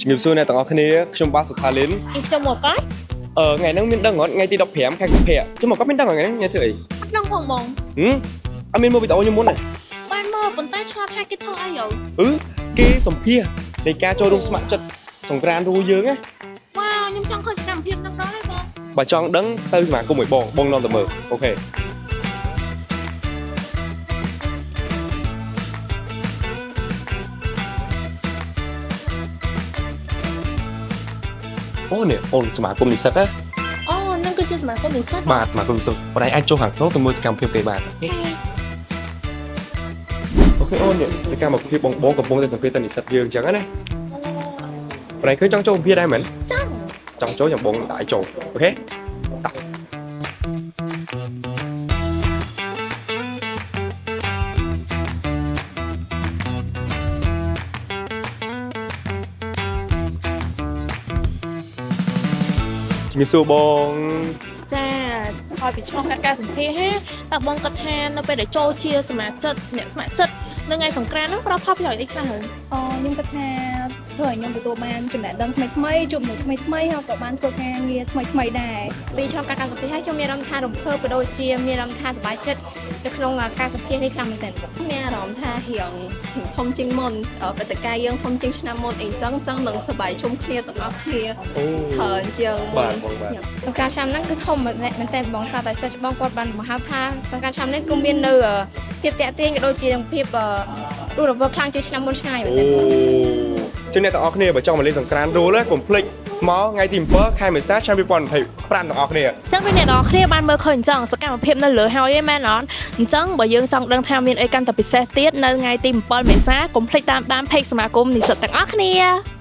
ជំរាបសួរអ្នកទាំងអស់គ្នាខ្ញុំបាទសុថាលីន ខ្ញុំមកកាត់ អឺថ្ងៃហ្នឹងមានដឹងអត់ថ្ងៃទី15ខែកុម្ភៈជុំមកគាត់មានដឹងអត់ថ្ងៃហ្នឹងញ៉ៃធ្វើអី អត់ដឹងផងបង ហឹមអត់មានមើលវីដេអូខ្ញុំមុនទេ បានមកប៉ុន្តែឆ្ងល់ថាគេធ្វើអីយោ អឺគេសម្ភាសនៃការចូលរួមស្ម័គ្រចិត្តសង្ក្រានរួយើងណា វ៉ាវខ្ញុំចង់ឃើញសកម្មភាពហ្នឹងដល់ហើយបង បើចង់ដឹងទៅសមាគមមួយបងបងនាំទៅមើល OK អូនេះអូនសមាគមនិស្សិតណា អូហ្នឹងគឺជាសមាគមនិស្សិត បាទសមាគមនិស្សិតបងឯងអាចចូលខាងក្នុងទៅមើលសកម្មភាពគេបាន OK អូននេះសកម្មភាពបងបងកំពុងតែសម្ភាសទៅនិស្សិតយើងអញ្ចឹងណាបងឯងឃើញចង់ចូលសម្ភាសដែរមែន ចង់ ចង់ចូលចាំបងដាក់ឲ្យចូល OK តោះជំរាបសួរបង ចាហើយពីឆ្លងកាត់ការសម្ភាសហាតើបងគាត់ថានៅពេលដែលចូលជាសមាជិកអ្នកស្ម័គ្រចិត្តនៅថ្ងៃសង្ក្រាន្តហ្នឹងផ្ដល់ផលប្រយោជន៍អីខ្លះហើយ អូខ្ញុំគិតថាធ្វើឲ្យខ្ញុំទទួលបានចំណេះដឹងថ្មីថ្មីៗជួបមនុស្សថ្មីថ្មីៗហើយក៏បានធ្វើការងារថ្មីថ្មីៗដែរ ពីឆ្លងកាត់ការសម្ភាសន៍ហើយខ្ញុំមានអារម្មណ៍ថារំភើបក៏ដូចជាមានអារម្មណ៍ថាសប្បាយចិត្តនៅក្នុងការសម្ភាសន៍នេះខ្លាំងមែនទែនបង មានអារម្មណ៍ថារៀងរៀងធំជាងមុនព្រឹត្តិការណ៍យើងធំជាងឆ្នាំមុនអីចឹងចឹងនឹងសប្បាយជុំគ្នាទាំងអស់គ្នា អូ ច្រើនជាងមុ បាទ ន បងបាទ សង្ក្រាន្តឆ្នាំហ្នឹងគឺធំមែនទែនបងសារតែសិស្សច្បងគាត់បានបង្ហើបថាសង្ក្រាន្តឆ្នាំនេះគឺមាននៅភាពតាក់ទាញក៏ដូចជានឹងភាពរស់រវើកខ្លាំងជាងឆ្នាំមុនឆ្ងាយមែន អូ ទែនបង ចឹងអ្នកទាំងអស់គ្នាបើចង់មកលេងសង្ក្រាន្តរួលកុំភ្លេចមកថ្ងៃទី7ខែមេសាឆ្នាំ2025ទាំងអស់គ្នា ចឹងដូចអ្នកនរគ្នាបានមើលឃើញអញ្ចឹងសកម្មភាពនៅលើហើយឯងមែនអត់អញ្ចឹងបើយើងចង់ដឹងថាមានអីកាន់តែពិសេសទៀតនៅថ្ងៃទី7មេសាកុំភ្លេចតាមដាន page សមាគមនិស្សិតទាំងអស់គ្នា។